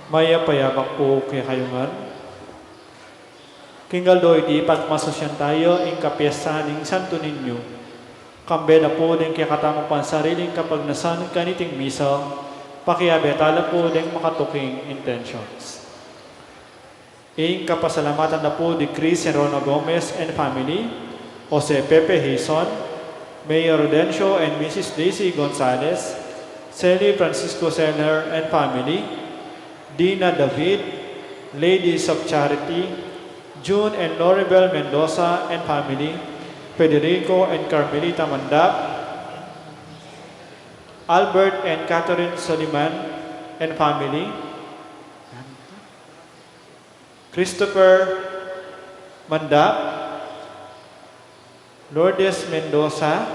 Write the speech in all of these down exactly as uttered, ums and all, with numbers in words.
Mayap a yabak pu kekayu ngan. King aldo iti, pagmasusyan tayu ing kapiestan ning Santo Niño. Kambe na pu ding kekatamung pansariling kapagnasan kaniting misa, pakiabe tala pu ding makatuking intentions. Ing kapasalamatan da pu di Chris and Rona Gomez and family, Jose Pepe Hizon, Mayor Rodencio and Missus Daisy Gonzalez, Sally Francisco Seller and family, Dina David, Ladies of Charity, June and Loribel Mendoza and family, Federico and Carmelita Mandap, Albert and Catherine Soliman and family, Christopher Mandap, Lourdes Mendoza,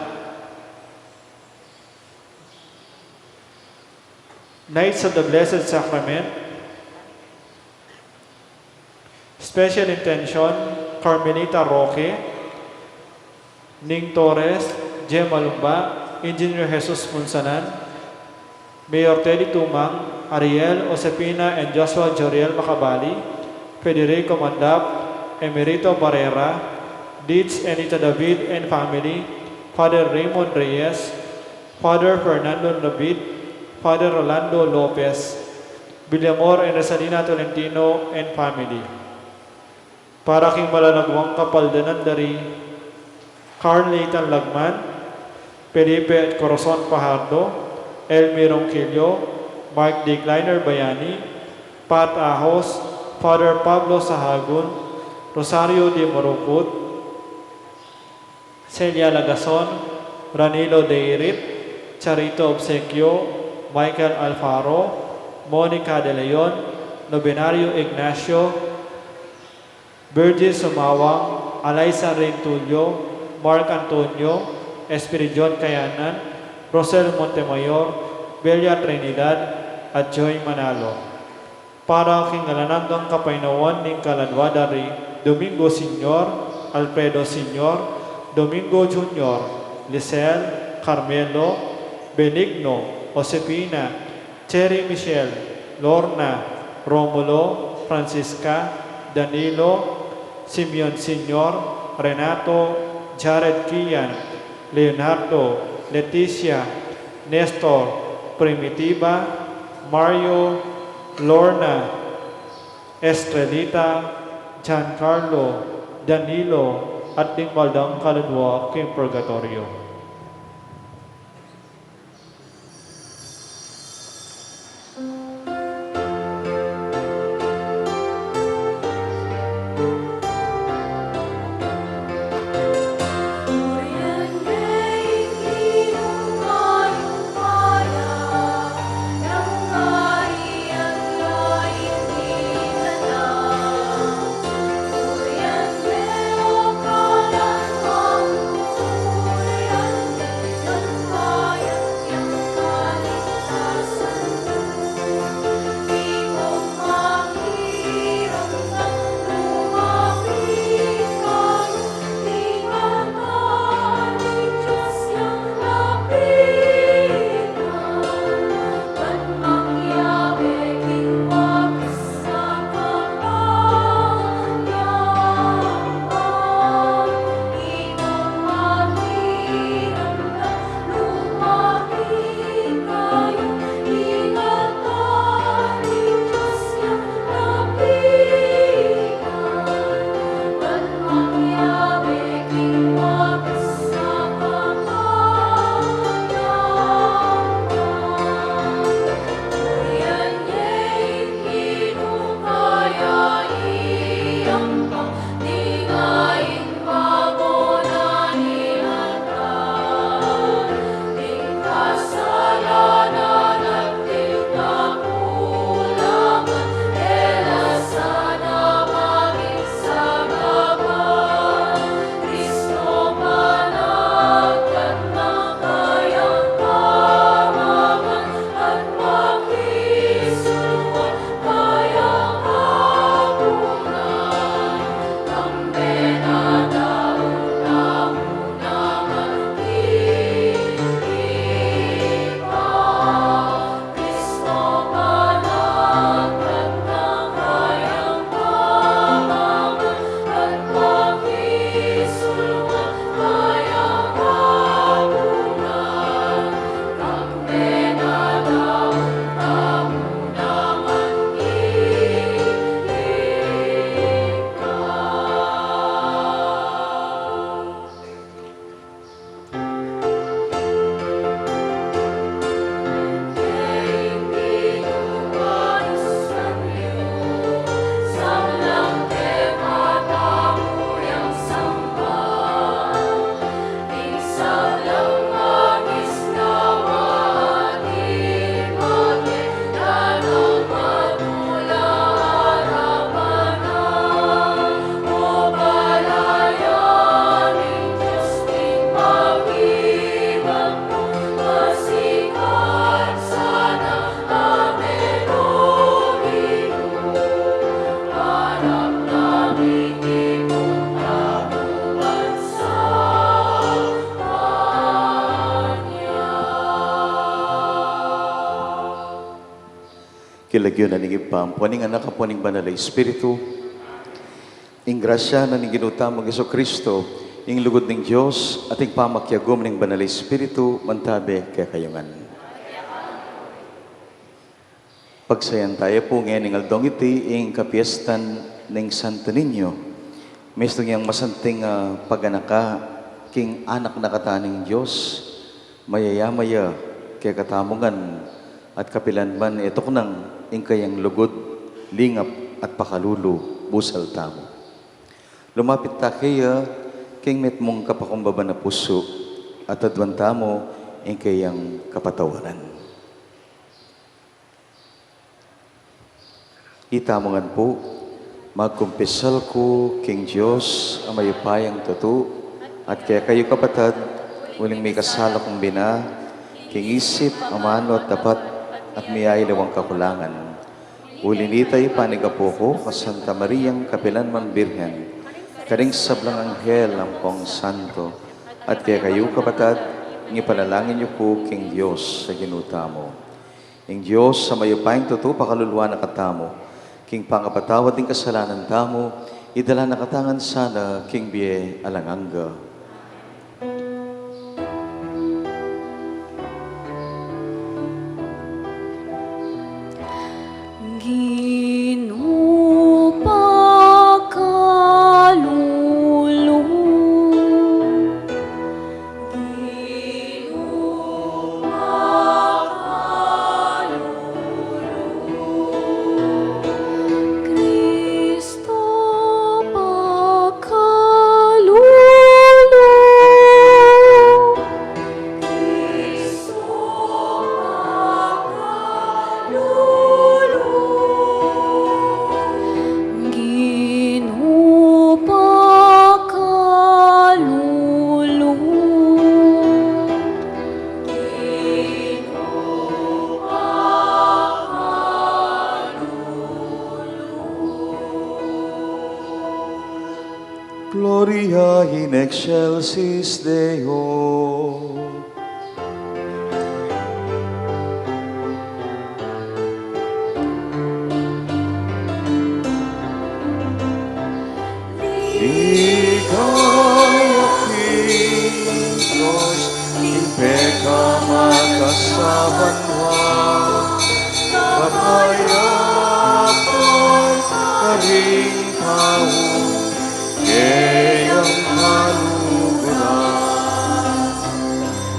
Knights of the Blessed Sacrament, special intention, Carmelita Roque, Ning Torres, Gemma Lumba, Engineer Jesus Munsanan, Mayor Teddy Tumang, Ariel, Josefina, and Joshua Joriel Macabali, Federico Mandap, Emerito Barrera, Dids and Ita David and family, Father Raymond Reyes, Father Fernando David, Father Rolando Lopez, Villamor and Rosalina Tolentino and family. Para king malagwang kapaldanan da ri Carl Nathan Lagman, Felipe at Corazon Fajardo, Elmi Ronquillo, Mark D. Kleiner Bayani, Pat Ahos, Father Pablo Sahagun, Rosario D. Marucut, Celia Lagason, Ranilo Deirit, Charito Obsequio, Michael Alfaro, Monica De Leon, Nobenario Ignacio, Virgil Sumawang, Alaisa Rentulio, Mark Antonio, Espiridion Kayanan, Rosel Montemayor, Belia Trinidad, at Joy Manalo. Para king alang anggang kapaynawan ning kaladua da ri Domingo Senior, Alfredo Senior, Domingo Junior, Lisel, Carmelo, Benigno, Josefina, Cherry Michelle, Lorna, Romulo, Francisca, Danilo, Simeon Senior, Renato, Jared Kian, Leonardo, Leticia, Nestor, Primitiva, Mario, Lorna, Estrelita, Giancarlo, Danilo, at ding mal dang kaladua king purgatorio. Lagyu na ning Ibpa, ampo ning Anak, ampo ning Banal a Espiritu. Ing grasya na ning Ginu tamung Jesucristo, ing lugud ning Dios, at ing pamakiagum ning Banal a Espiritu, mantabe kekayu ngan. Pagsayan taya pu ngeni ning aldong iti ing kapiestan ning Santo Niño. Mistung yang masanting, ah, paganaka king anak na kata ning Dios, mayayama ya kekatamu ngan at kapilan man e tuknang ing kayang lugud, lingap at pakalulu, busal tamu. Lumapit ta keya king mitmung kapakumbaban a pusu at adwan tamu ing kayang kapatawaran. Itamu ngan pu, magkumpisal ku king Dios a mayupayang tutu, at kekayu kapatad, uling mikasala kung bina, king isip, amanu at dapat, at miyaliwang kakulangan. Uli nita ipanigapu ku ka Santa Mariang kapilan man Birhen, karing sablang anghel ampong santo, at kekayu kapatad, ipanalangin yu ku king Dios a Ginu tamu. Ing Dios a mayupayang tutu pakaluluan na katamu, king pangapatawad ning kasalanan tamu, idala na kata ngan sana king bie alang angga. Ginu pakalulu. Ginu pakalulu. Kristo pakalulu. Kristo pakalulu. Ginu pakalulu. Ginu pakalulu. Gloria in excelsis Deo. Ligaya king Dios, ing pekamakasalanan, kapayapan karing tau, kayang kaluguran.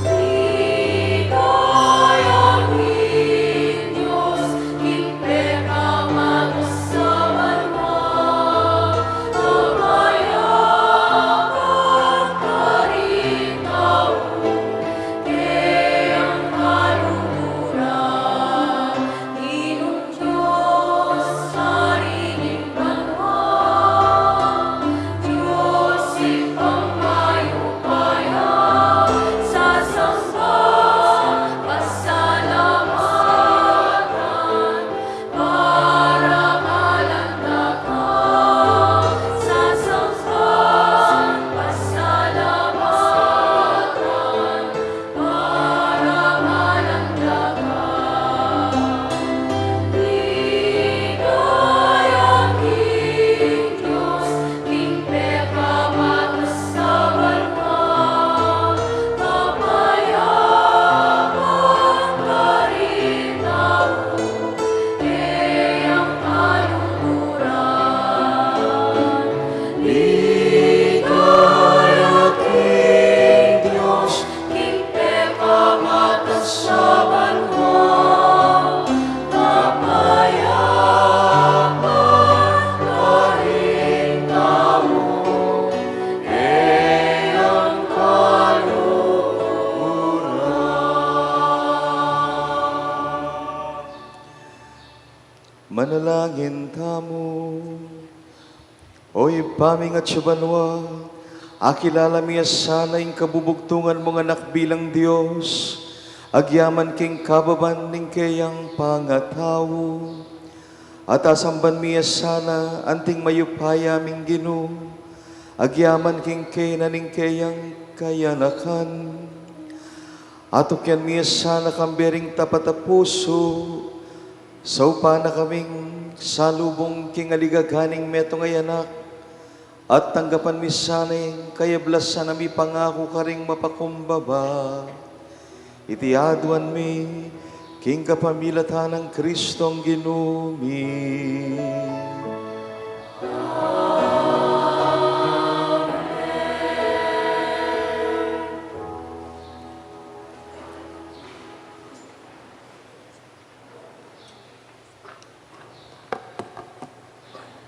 Ligaya king Dios, ing pekamakasalanan, kapayapan karing tau, kayang kaluguran. Ginung Dios, Ari ning banua, Dios Ibpang mayupaya, sasamba, pasalamatan, paramalan da ka, sasamba, pasalamatan, paramalan da ka. Ligaya king Dios, king pekamakasalanan, kapayapan karing tau, kayang kaluguran. Ligaya king Dios, king pekamakasalanan, kapayapan karing tau, kayang kaluguran. Manalangin tamu. O Ibpa ming atsu banua, akilala mi ya sana ing kabubugtungan mung Anak bilang Dios, agyaman king kababan ning kayang pangatau. At asamban mi ya sana anting mayupaya ming Ginu, agyaman king kena ning kayang kayanakan. Atukyan mi ya sana kambe ring tapat a pusu, Saupan na kaming salubung king aligaga ning metung a anak, at tanggapan mi sana ing kayablasan a mipangaku karing mapakumbaba. Iti aduan mi king kapamilatan nang Kristong Ginu mi.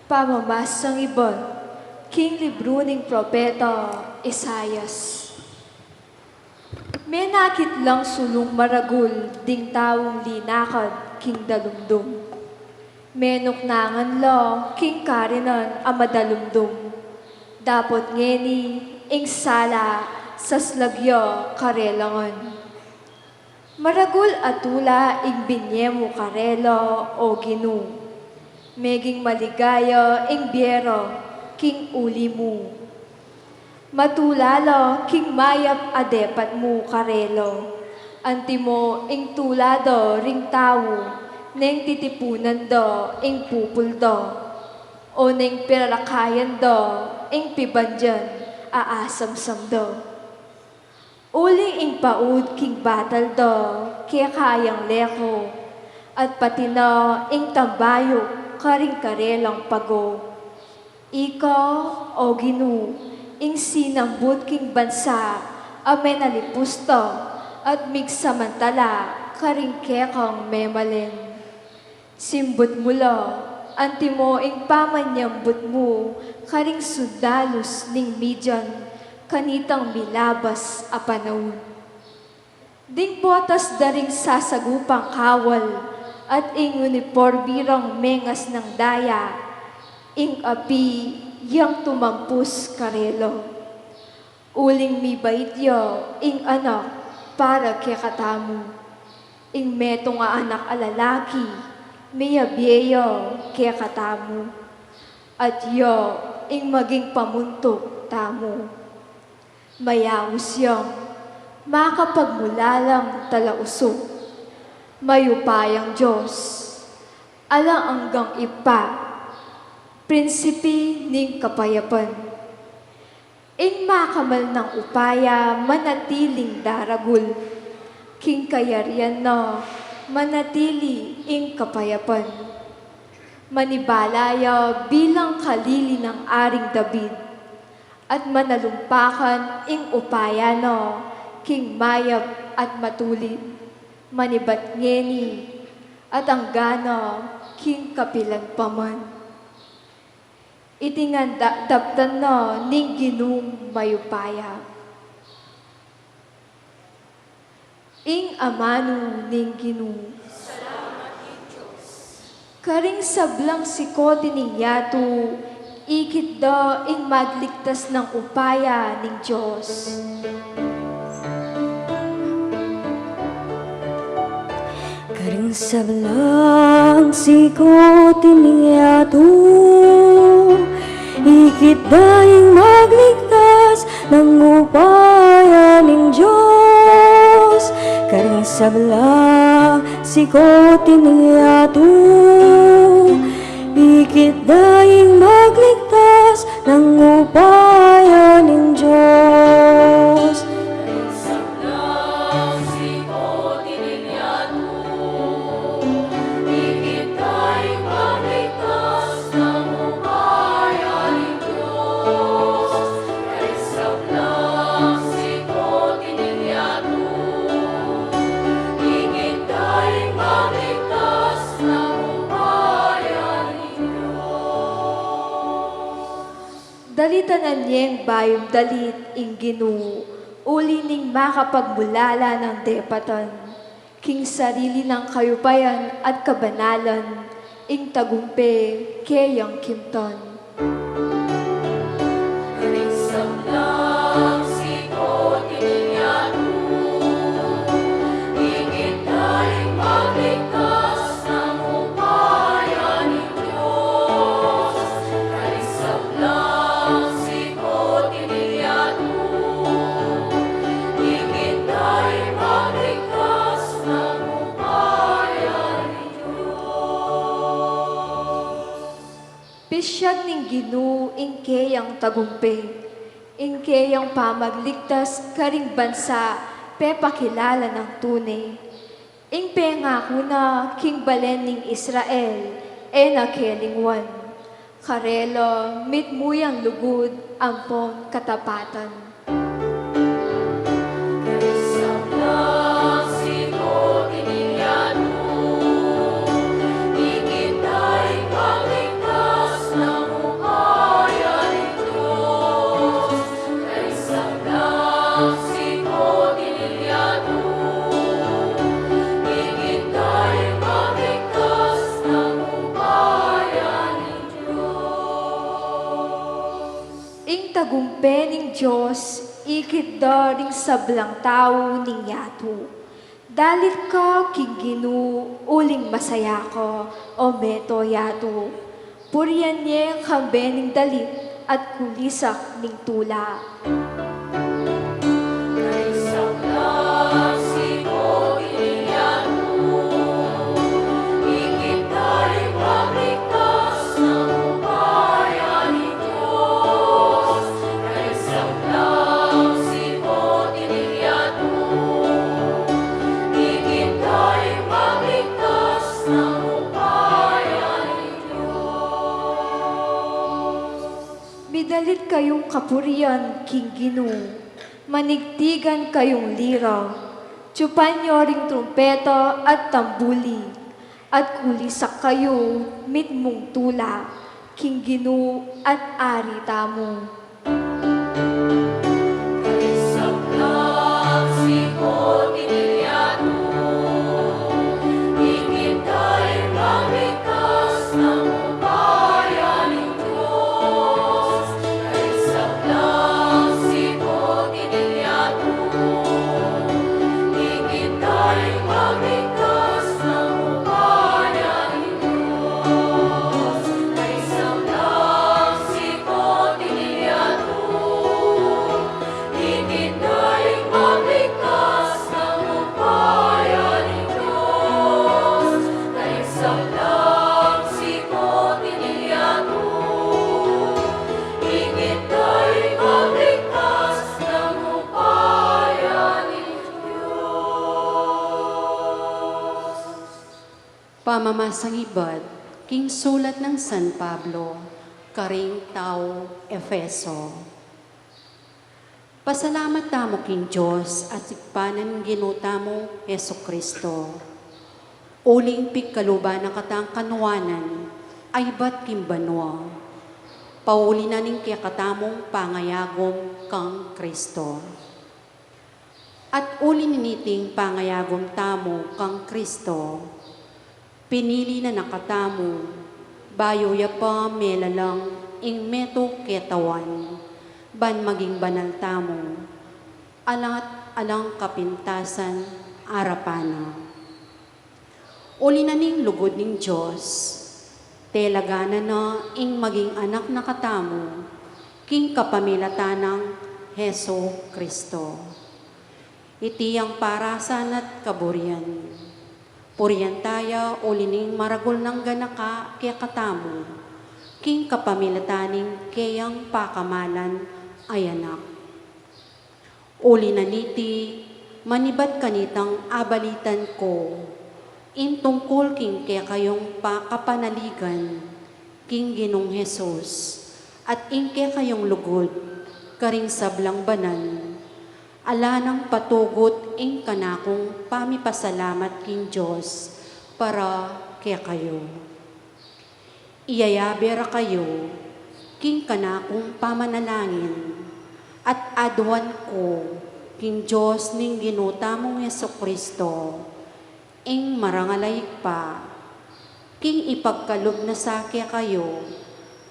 Pamamasang ibat king libru ning propeta Isaias. Menakit lang sulung maragul ding taung linakad king dalumdum. Menuknangan la king karinan a madalumdum. Dapot ngeni ing sala saslag ya karela ngan. Maragul a tula ing binye mu karela, o Ginu. Meging maligaya ing bie ra king uli mu. Matula la king mayap a depat mu karela. Antimo ing tula da ring tau neng titipunan da ing pupul da, o neng pirarakayan da ing pibandian a asamsam da. Uling ing paud king batal da keka yang leko, at pati na ing tambayuk karing karelang pago. Ika, o Ginu, ing sinambut king bansa a menalipus da, at migsamantala karing kekang memalen. Simbut mu la, antimo ing pamanyambut mu karing sundalus ning Midian kanitang milabas a panaun. Ding botas da ring sasagupang kawal at ing unipormi rang mengas nang daya, ing api yang tumampus karela. Uling mibait ya ing anak para kekatamu. Ing metung a anak a lalaki, miyabie ya kekatamu. At ya ing maging pamuntuk tamu. Mayaus yang makapagmulalang talausuk. Mayupayang Dios, alang anggang Ibpa, Prinsipe ning kapayapan. Ing makamal nang upaya manatiling daragul, king kayarian na manatili ing kapayapan. Manibala ya bilang kalili nang Aring David, at manalumpakan ing upaya na king mayap at matulid, manibat ngeni at anggana king kapilan pa man. Iti ngan da-, daptan na ning Ginung mayupaya. Ing amanu ning Ginu. Karing sablang sikoti ning yatu, ikit da ing magligtas nang upaya ning Dios. Karing sablang sikoti ning yatu, ikit da ing magligtas nang upaya ning Dios. Karing sablang sikoti ning yatu, ikit da ing magligtas nang upaya ning Dios. Dalitanan yeng bayung dalit ing Ginu, uli ning makapagmulala nang depatan, king sarili nang kayupayan at kabanalan, ing tagumpe keyang kimtan. ing keyang tagumpe, ing keyang pamagligtas karing bansa, pepakilala nang tune. Ing pengaku na king balen ning Israel, e na kelingwan. Karela mitmu yang lugud ampon katapatan. Ing tagumpe ning Dios ikit da ring sablang tau ning yatu. Dalit ka king Ginu uling masaya ka, o meto yatu. Purian ye kambe ning dalit at kulisak ning tula. Midalit kayung kapurian king Ginu, manigtigan kayung lira, tiyupan yo ring trumpeta at tambuli, at kulisak kayu mitmung tula king Ginu at Ari tamu. Pamamasang ibat king sulat nang San Pablo karing tau Efeso. Pasalamat tamu king Dios at Ibpa ning Ginu tamung Jesucristo. Uling pigkaluban na katang kanuanan a ibat king banua, pauli na ning kekatamung pangayagum kang Cristo. At uli na niting pangayagum tamu kang Cristo, pinili na na katamu, bayu ya pa melalang ing metung ketawan, ban maging banal tamu, alang at alang kapintasan arapan na. Uli na ning lugud ning Dios, telaganan na ing maging anak na katamu, king kapamilatan nang Jesu Cristo. Iti yang parasan at kaburian. Purian taya uli ning maragul nang ganaka kekatamu, king kapamilatan ning keyang pakamalan a Anak. Uli na niti, manibat kanitang abalitan ku, ing tungkul king kekayung pakapanaligan, king Ginung Jesus, at ing kekayung lugud, karing sablang banan, ala nang patugut ing kanakung pamipasalamat king Dios, para kekayu. Iyayabe ra kayu, king kanakung pamanalangin, at aduan ku, king Dios ning Ginu tamung Jesucristo, ing marangal a Ibpa, king ipagkalub na sa kekayu,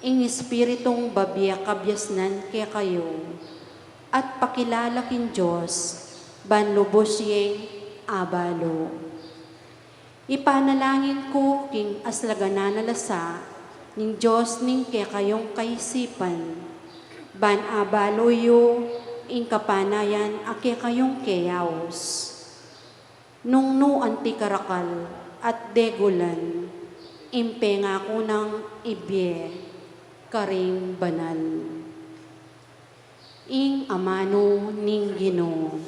ing Espiritung babie kabiasnan kekayu, at pakilala king Dios, ban lubus yeng abalu. Ipanalangin ku king aslaganan a lasa ning Dios ning kekayung kaisipan, ban abalu yu ing kapanayan a kekayung keyaus. Nung nu anti karakal at degulan, ing pengaku nang ibie. Karing banal. Ing amanu ning Ginu.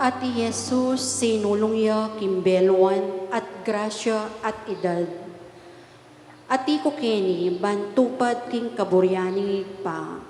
At i Jesus sinulung ya king beluan at grasya at idad. Ati ku keni ban tupad king kaburian ning Ibpa.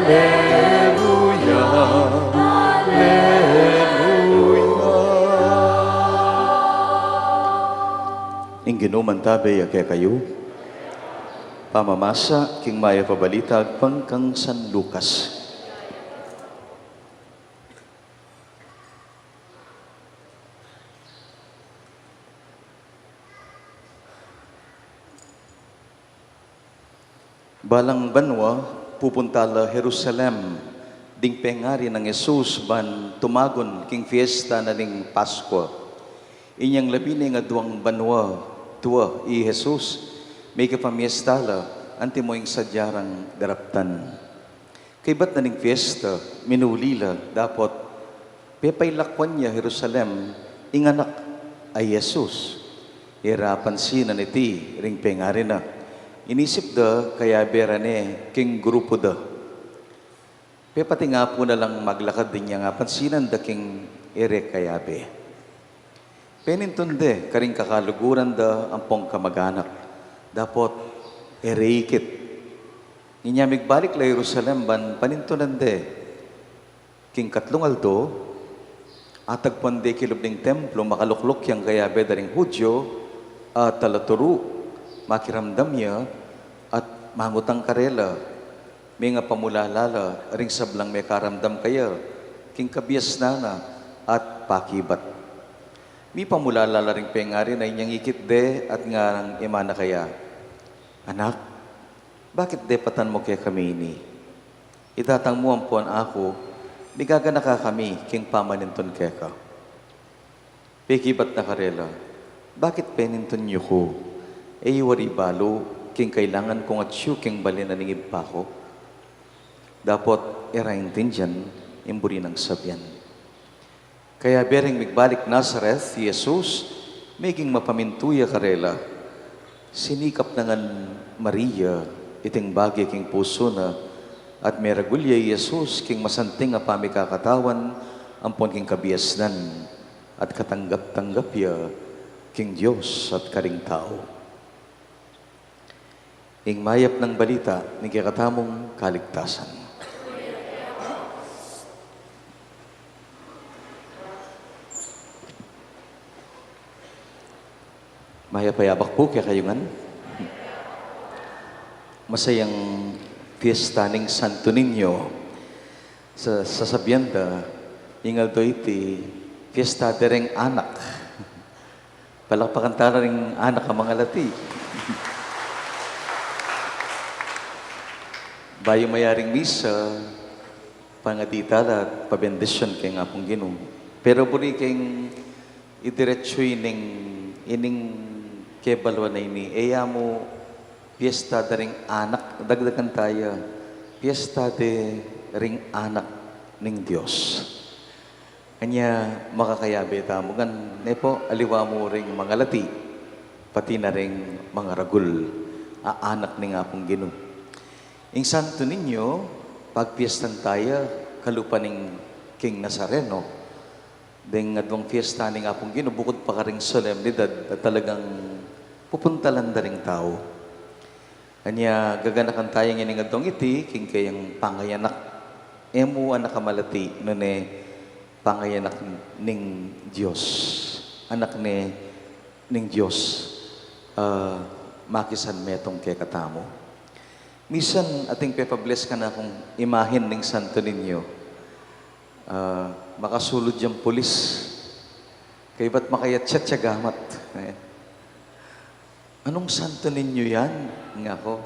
Aleluya, aleluya. Ing Ginu mantabe ya kekayu. Pamamasa king Mayap a Balita agpang kang San Lucas. Balang banua, pupunta la Jerusalem ding pengari nang Jesus ban tumagun king fiesta na ning Paskua. Inyang labi ne ing aduang banua tua i Jesus, mekapamiesta la, antimo ing sadya rang daraptan. Kaybat na ning fiesta, minuli la, dapot pepailakuan ya Jerusalem ing anak a i Jesus. E ra apansinan iti ring pengari na. Inisip da kayabe ra ne king grupu da. Pepatingapu na lang maglakad inyang apansinan da king e re kayabe. Penintun de karing kakaluguran da ampong kamaganak, dapot e re ikit. Inya migbalik la Jerusalem ban panintunan de. King katlung aldo, atagpuan de kilub ning templo, makalukluk yang kayabe da ring Judio a talaturu, makiramdam ya at mangutang karela, mengapamulala la ring sablang mekaramdam kaya king kabiasnan na at pakibat. Mipamulala la ring pengari na inyang ikit de at ngarang imana kaya, "Anak, bakit depatan mu kekami ini? Idatang mu ampon aku, migaganaka kami king pamanintun keka." Pekibat na karela, "Bakit penintun yu ku? E yu wari balu king kailangan kung atyu king bale na ning Ibpa ku?" Dapot e ra intindian ing buri nang sabian. Kayabe ring migbalik Nazaret i Jesus, meging mapamintu ya karela. Sinikap na ngan Maria iting bage king pusu na, at meragul ya i Jesus king masanting a pamikakatawan ampon king kabiasnan, at katanggap-tanggap ya king Dios at karing tau. Ing mayap nang balita ning kekatamung kaligtasan. Mayap a yabak pu kekayu ngan. Masayang fiesta ning Santo Niño. Sa, sasabian da, ing aldo iti, fiesta de ring anak. Palakpakan tala ring anak a mangalati. Bayu mayaring misa, pangadi tala at pabendisyun keng Apung Ginu. Pero buri keng idiretsu ining, ining kebaluan a ini, e ya mu fiesta da ring anak, dagdagan taya, fiesta de ring anak ning Dios. Anya makakayabe tamu ngan, ne pu, aliwa mu ring mangalati, pati na ring mangaragul a anak ning Apung Ginu. Ing Santo Niño, Pagpiestan taya, kalupa ning king Nazareno. Deng adwang piesta ning Apung Ginu, bukud pa karing solemnidad, at talagang pupuntalan da ring tau. Anya, gaganakan taya ngening adwang iti, king kayang pangayanak, e mu anak a malati, nune pangayanak ning Dios. Anak ne ning Dios, ah, makisan metung kekatamu. Misan ating pepa-bless kanakung imahin ning Santo Niño. Ah, makasulud yang pulis. Kaybat makayat ya gamat. Eh. "Anong Santo Niño yan?" nga ako.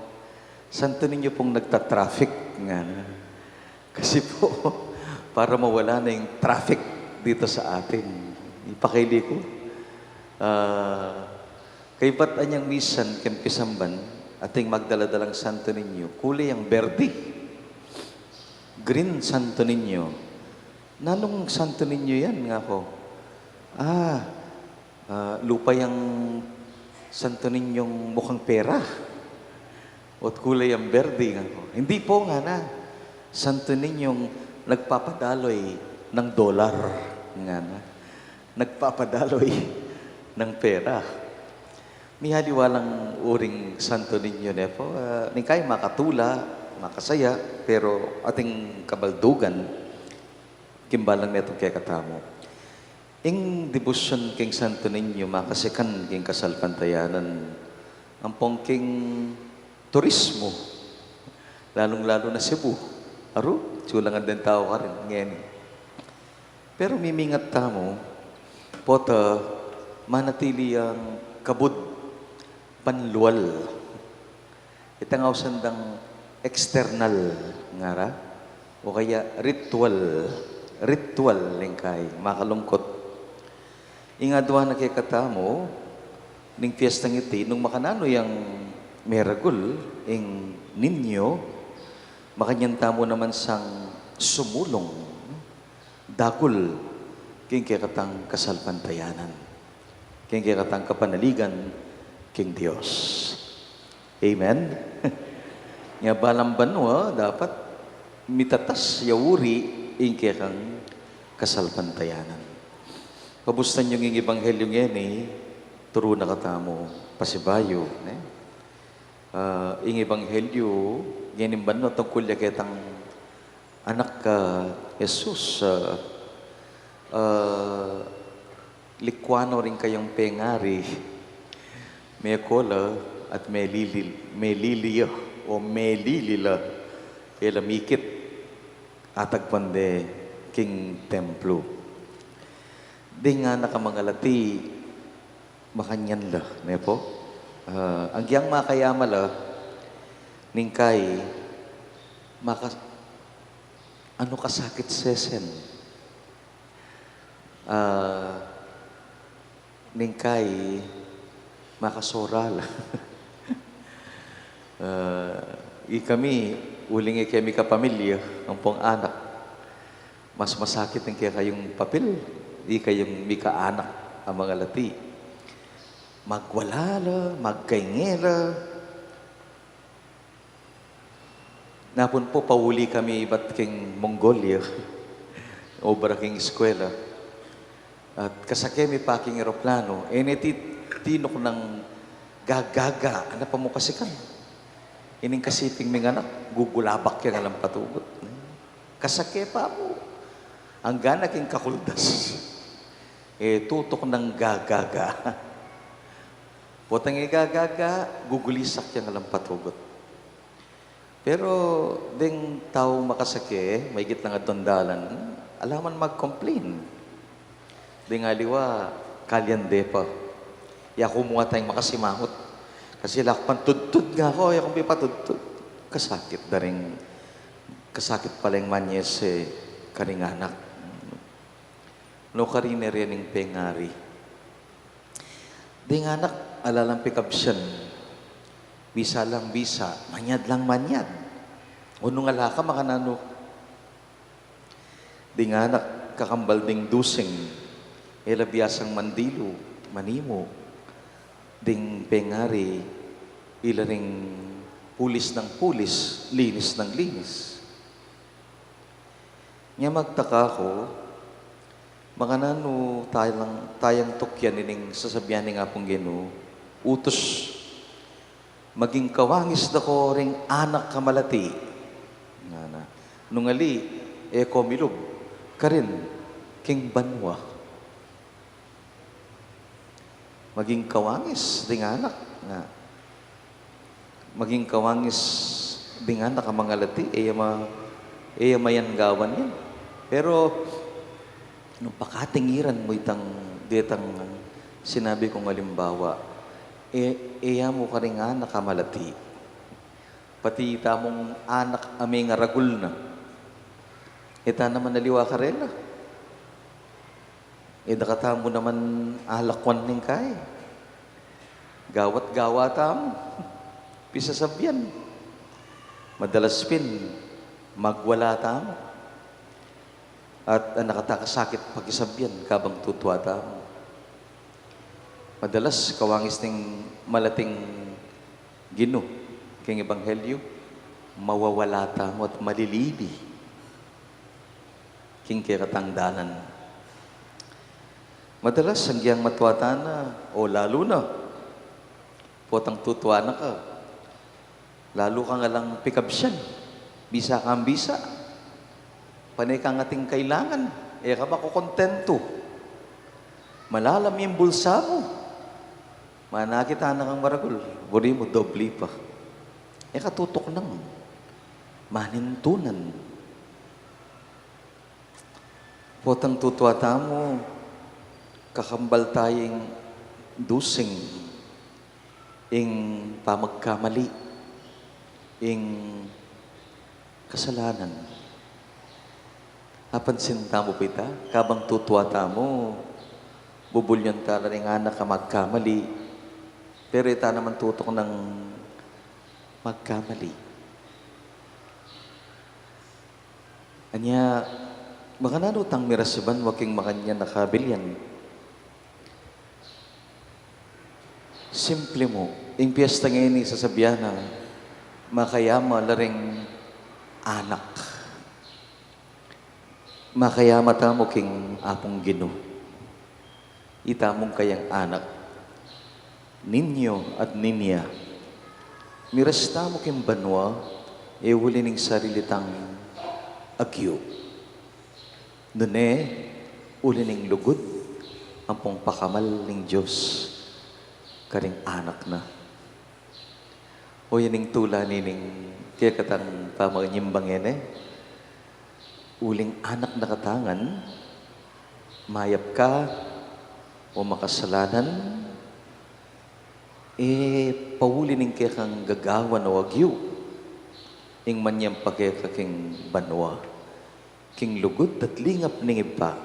"Santo Niño pong nagta-traffic," nga na. Kasi po, para mawala na yung traffic dito sa atin. Ipakaili ko. Ah, kaybat anyang misan, keng pisamban, ating magdala-dalang Santo Niño, kulay yang berde. Green Santo Niño. "Nanong Santo Niño yan?" nga ako. "Ah, ah, lupa yang Santo Niñong mukhang pera. O't kulay yang berde," nga ako. "Hindi po," nga na. "Santo Niñong nagpapadaloy ng dolar," nga na. "Nagpapadaloy ng pera." Miyaliwa lang uring Santo Niño ne po. Ah, ningkay makatula, makasaya, pero ating kabaldugan, kimbalan metung kekatamu. Ing debosyon king Santo Niño makasikan king kasalpantayanan, ampong king turismo, lalung-lalu na Cebu. Aru, kulangan deng tau karin ngeni. Pero mimingat tamu, pota manatili yang kabud panlual. Itang ausan dang external ngara, o kaya ritual, ritual ningkay, makalungkut. Ing adwa na kekatamu, ning piestang iti, nung makananu yang meragul, ing Niño, makanyan tamu naman sang sumulung, dakul, king kekatang kasalpantayanan, king kekatang kapanaligan, king Dios. Amen? Nya balang banua, dapat mitatas ya uri ing kekang kasalpantayanan. Pabustan yung ing ebanghelyo ngeni, turu na katamu pasibayu, ne? Ah, ing ebanghelyo, ngening banua tungkul ya ketang anak a Jesus, ah, ah, likwan no ring kayang pengari, meko la at melili-, melili ya o melili la, e la mikit, atagpan de king templo. Ding anak a mangalati, makanyan la, ne po? Ah, agyang makayama la, ningkay, maka-, ano kasakit sesen? Ah, ningkay, makasora la. Ah, ikami, uling ikami kapamilya, ampong anak, mas masakit ing kekayung papil, ikayung mikaanak a mangalati. Magwala la, magkainge la. Napun po, pauli kami ibat king Mongolia, obra king eskwela. At kasake mi pa king eroplano, e ne ti-, tinuk nang gagaga, ana pa mu kasi kan. Ining kasiping ming anak, gugulabak yang alang patugut. Kasake pa mu. Angga na king kakuldas, e tutuk nang gagaga. Potang e gagaga, gugulisak yang alang patugut. Pero ding tau makasake, maigit lang adwang dalan, ala man mag-complain. Ding aliwa, kalyande pa. Yaku mu tayang makasimangot. Kasi lakpan tudtud nga aku, yaku mipatudtud. Kasakit da ring, kasakit pala ing manyese karing anak. No, karine rin ing pengari. Ding anak, ala lang pikabsian. Bisa lang bisa, manyad lang manyad. O nung ala ka, makananu? Ding anak, kakambal ding dusing, e la biasang mandilu, manimu. Ding pengari, ila ring pulis nang pulis, linis nang linis. Nya magtaka ku, makananu tayang, tayang tukyan ining sasabyan ning Apung Ginu, utus, maging kawangis da ko ring anak a malati. Ngana, nung ali, e ko milub, karin, king banua. Maging kawangis ding anak, nga. Maging kawangis ding anak a mangalati, e ya ma-, e ya mayanggawan yan. Pero, nung pakatingiran mu itang, detang sinabi kung alimbawa, e, e ya mu karing anak a malati. Pati tamung anak a mengaragul na. E ta naman aliwa karela. E, dakatamu naman alakwan ning kai. Gawa't gawa tamu. Pisasabyan. Madalas pin, magwala tamu. At, ah, nakataka sakit pakisabyan, kabang tutua tamu. Madalas, kawangis ning malating Ginu, king ebanghelyu, mawawala tamu at malilili. King kekatang dalan. Madalas, agyang matua tana, o lalu na, potang tutua na ka, lalu kang alang pikabsyan, bisa kang bisa, pane kang ating kailangan, e ka makukontentu. Malalam ing bulsa mu. Manakit na kang maragul, buri mu dobli pa. E ka tutuknang, manintunan. Potang tutua tamu, kakambal tayang dusing ing pamagkamali, ing kasalanan. Apansin tamu pa ita, kabang tutua tamu, bubulyan ta la ring anak a magkamali, pero e ta naman tutuknang magkamali. Anya, makananu tang miras iban wa king makanyan a kabilian? Simple mu, ing piyesta ngeni sasabyan na, makayama la ring anak. Makayama tamu king Apung Ginu. Itamung kayang anak, ninyo at ninya. Miras tamu king banua, e uli ning sarili tang agyu. Nune, uli ning lugud ampong pakamal ning Dios karing anak na. O yan ing tula nining kekatang pamanyimbangan e. Uling anak na ka tangan, mayap ka o makasalanan, e pauli ning kekang gagawan o agyu ing manyampa keka king banua, king lugud at lingap ning Ibpa,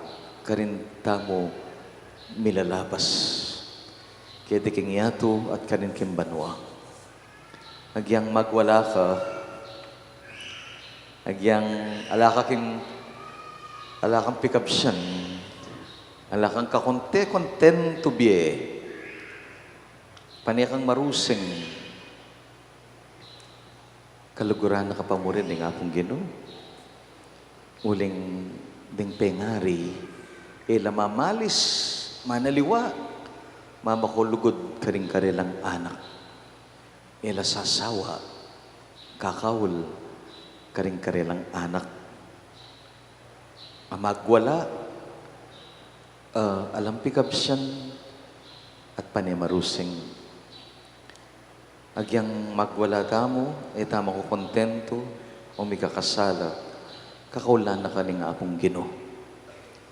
karin tamu milalabas keti king yatu at karin king banua. Agyang magwala ka, agyang ala ka king, ala kang pikabsyan, ala kang kakonte-kontentu bie, pane kang marusing, kaluguran na ka pa murin ning Apung Ginu. Uling ding pengari, e la mamalis, manaliwa, mamakulugud karing karelang anak. E la sasawa, kakaul karing karelang anak. A magwala, a alang pikabsyan, at pane marusing. Agyang magwala tamu, e tamu kukontentu, o mikakasala, kakaulan na ka ning Apung Ginu.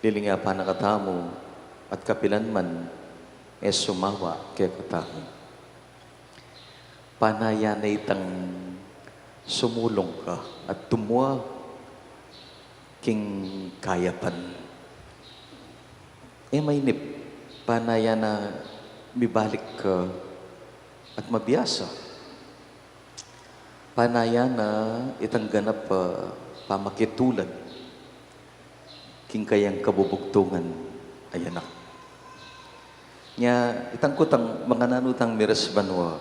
Lilingapan na ka tamu, at kapilan man, e sumawa kekatamu. Panayan na itang sumulung ka at tumua king kayapan. E mainip, panayan na mibalik ka at mabiasa. Panayan na itang ganap a pamakitulad king kayang kabubugtungan a anak. Nya, itang kutang, makananu tang miras banua,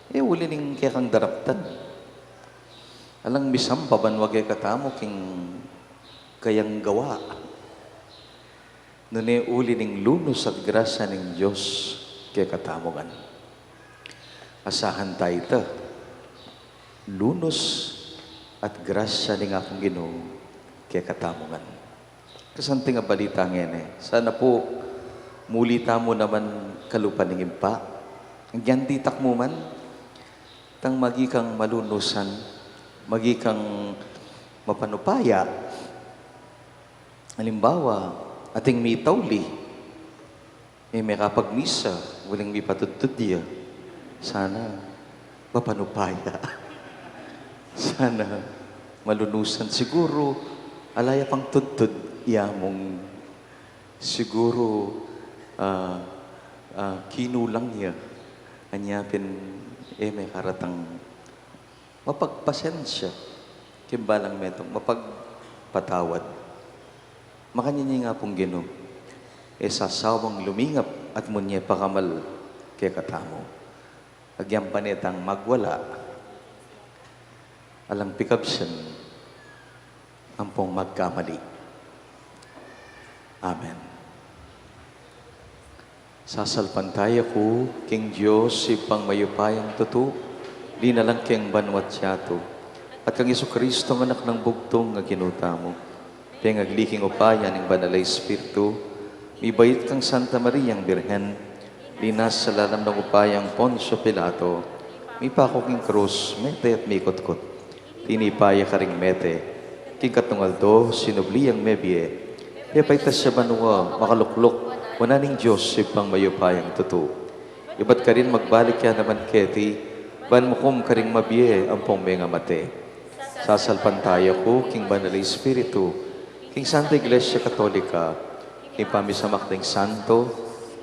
e uli ning kekang daraptan. Alang misampa banua kekatamu king kayang gawa, nune uli ning lunus at grasya ning Dios kekatamu ngan. Asahan ta ita, lunus at grasya ning Apung Ginu kekatamu ngan. Kasanting a balita ngeni. Sana pu, muli tamu naman kalupa ning Ibpa. Agyan ditak mu man, tang maging kang malunusan, maging kang mapanupaya. Alimbawa, ating mitauli, e mekapagmisa, uling mipatudtud ya. Sana mapanupaya. Sana malunusan. Siguru ala ya pang tudtud ya mung, siguru, ah, ah, kinulang ya. Anya pin e mekaratang mapagpasensya king balang metung, mapagpatawad. Makanyan ing Apung Ginu, e sasawang lumingap at munye pakamal kekatamu. Agyan pa ne tang magwala, alang pikabsan, ampong magkamali. Amen. Sasalpantaya ku king Dios, Ibpang mayupayang tutu, linalang keng banua't yatu, at kang Jesucristo, Anak nang bugtung a Ginu tamu, pengagli king upaya ning Banal a Espiritu, mibait kang Santa Mariang Birhen, linasa lalam ning upayang Poncio Pilato, mipaku king krus, mete at mikutkut. Tinipa ya karing mete, king katlung aldo sinubli yang mebie. Pepaitas ya banua, makalukluk wanan ning Dios Ibpang mayupayang tutu. Ibat karin magbalik ya naman keti, ban mukum karing mabie ampong mengamate. Sasalpantaya ku king Banal a Espiritu, king Santa Iglesia Katolika, king pamisamak ding santo,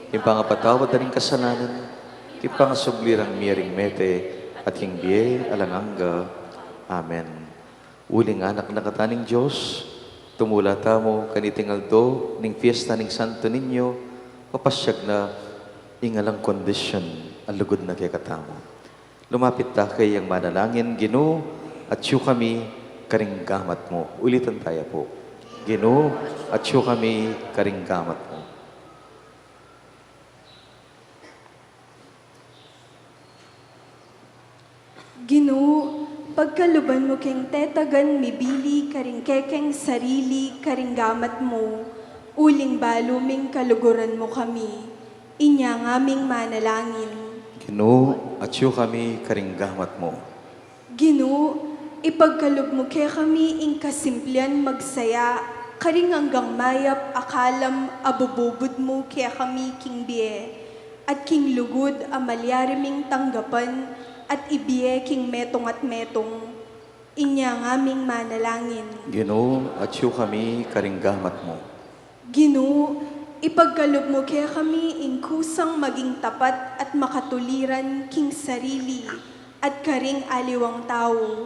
king pangapatawad da ring kasalanan, king pangasubli rang mie ring mete, at king bie alang angga. Amen. Uling anak na kata ning Dios, tumula tamu kaniting aldo ning fiesta ning Santo Niño, papasyag na ing alang kondisyon a lugud na kekatamu. Lumapit ta kayang manalangin. Ginu, atyu kami karing gamat mu. Ulitan taya pu. Ginu, atyu kami karing gamat mu. Ginu, pagkaluban mu keng tetagan mibili karing kekeng sarili karing gamat mu, uling balu ming kaluguran mu kami. Inya ngaming manalangin. Ginu, atyu kami karing gamat mu. Ginu, ipagkalub mu kekami ing kasimplian magsaya karing anggang mayap a kalam a bububud mu kekami king bie, at king lugud a malyari ming tanggapan at ibie king metung at metung. Inya ngaming manalangin. Ginu, atyu kami karing gamat mu. Ginu, ipagkalub mu kekami ing kusang maging tapat at makatuliran king sarili at karing aliwang tau.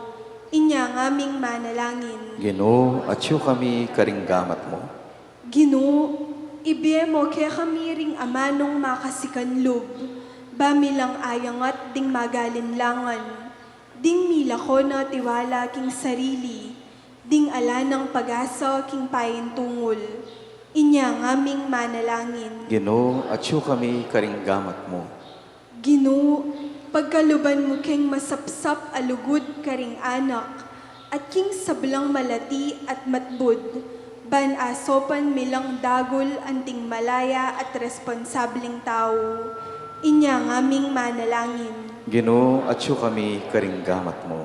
Inya ngaming manalangin. Ginu, atyu kami karing gamat mu. Ginu, ibie mu kekami ring amanung makasikan lub, ba mi lang ayangat ding magalinlangan, ding milako na tiwala king sarili, ding ala nang pag-asa king paintungul. Inya ngaming manalangin. Ginu, atyu kami karing gamat mu. Ginu, pagkaluban mu keng masapsap a lugud karing anak, at king sablang malati at matbud, ban asopan mi lang dagul anting malaya at responsabling tau. Inya ngaming manalangin. Ginu, atyu kami karing gamat mu.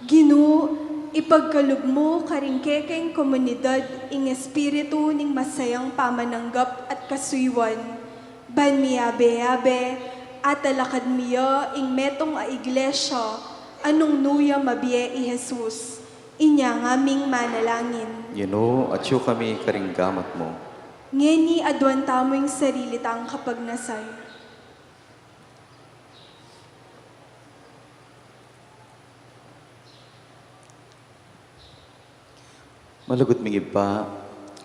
Ginu, ipagkalub mu karing kekeng komunidad ing espiritu ning masayang pamananggap at kasuyuan, ban miyabe-yabe, atalakad mi ya ing metung a iglesia a nung nu ya mabie i Jesus. Inya ngaming manalangin. Ginu, atyu kami karing gamat mu. Ngeni aduan tamu ing sarili tang kapagnasan. Malugud ming Ibpa,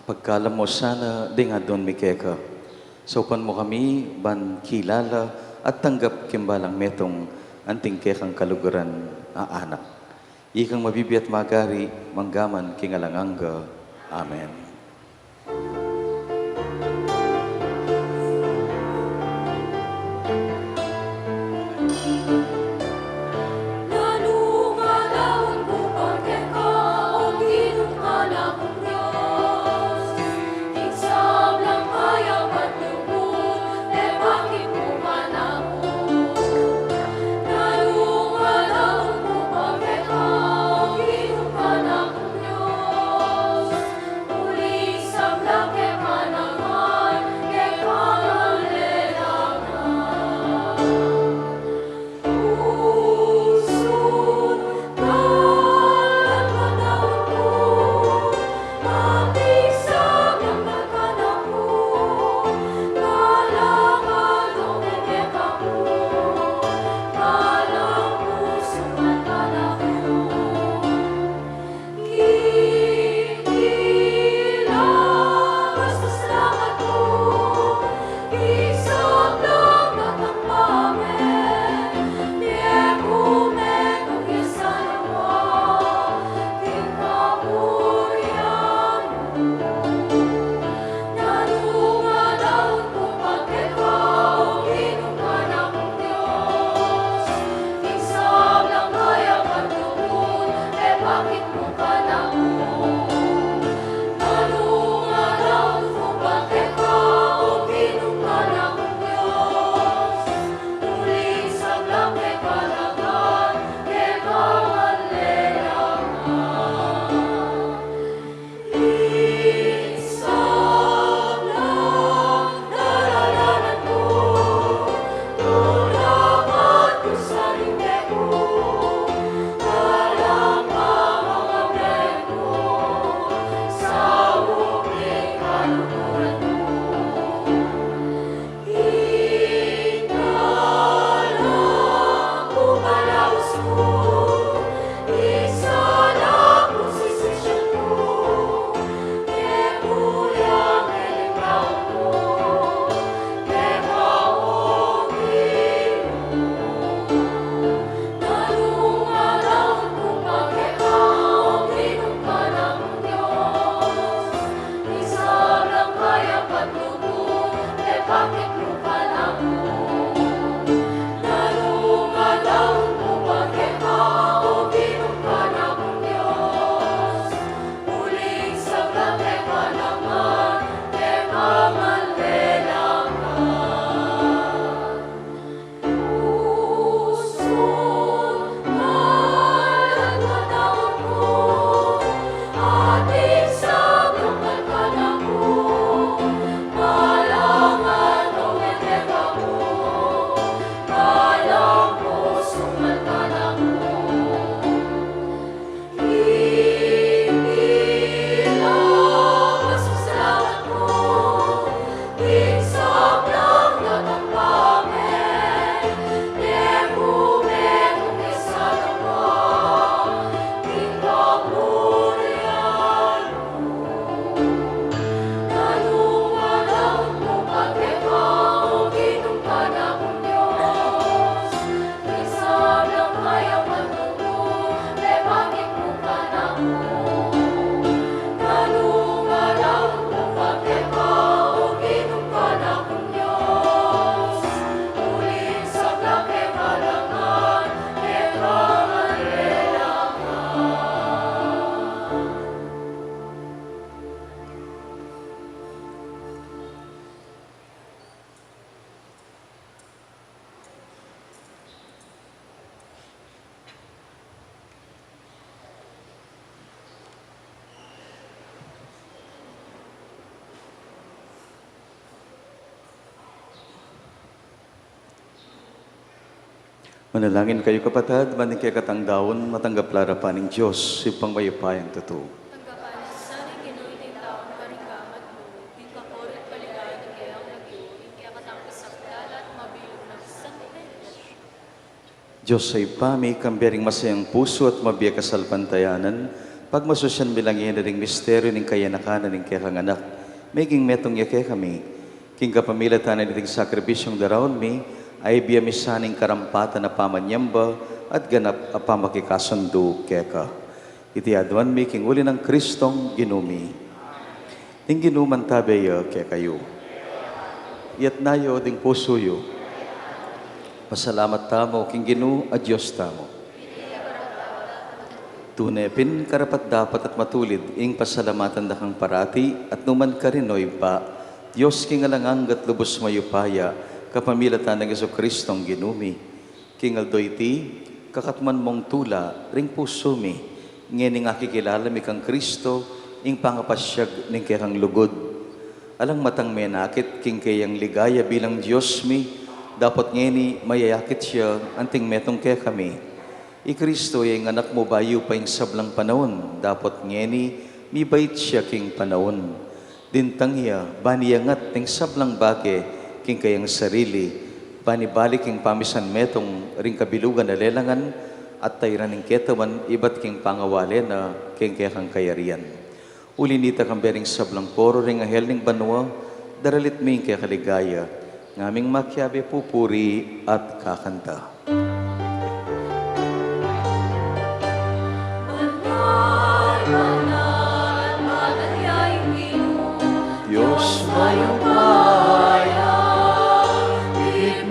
pagkalam mu sana ding aduan mi keka. Saupan mu kami ban kilala at tanggap king balang metung anting kekang kaluguran a anak. Ikang mabibie at magari, manggaman king alang angga. Amen. Manalangin kayu, kapatad, ban ing kekatang daun matanggap la arapan ning Dios, Ibpang mayupayang tutu. Tanggapan na sa ning Ginu iting daun karing gamat mu, king kapurian at kaligayan ning keyang lagyu, ing kekatang pisaplalan at mabilug nang Santa Iglesia. Dios a Ibpa mi, kambe ring masayang pusu at mabie kasalpantayanan, pagmasusian mi la ngeni ring misteryu ning kayanakan na ning kekang Anak, meging metung ya kekami. King kapamilatan na niting sakripisyung daraun mi, ay bie mi sa ning karampatan a pamanyamba at ganap a pamakikasundu keka. Iti aduan mi king uli nang Kristong Ginu mi. Ing Ginu mantabe ya kekayu. Iyatas yu ding pusu yu. Pasalamat tamu king Ginu a Dios tamu. Tune pin karapat-dapat at matulid ing pasalamatan da kang parati at nukarin man, o Ibpa, Dios king alang angga at lubus mayupaya, kapamilatan nang Jesucristong Ginu mi. King aldo iti, kakatmuan mung tula ring pusu mi, ngening akikilala mi kang Kristo, ing pangapasyag ning kekang lugud. Alang matang menakit king keyang ligaya bilang Dios mi, dapot ngeni mayayakit ya anting metung kekami. I Kristo ya ing anak mu bayu pa ing sablang panaun, dapot ngeni mibait ya king panaun. Dintang ya, ban iyangat ning sablang bage king keyang sarili, ban ibalik ing pamisan metung ring kabilugan a lelangan, at tairan ing ketawan ibat king pangawale na king kekang kayarian. Uli nita, kambe ring sablang poro ring anghel ning banua, daralit mi ing keka ligaya, ngaming makiabe pupuri at kakanta. Dios mayupaya.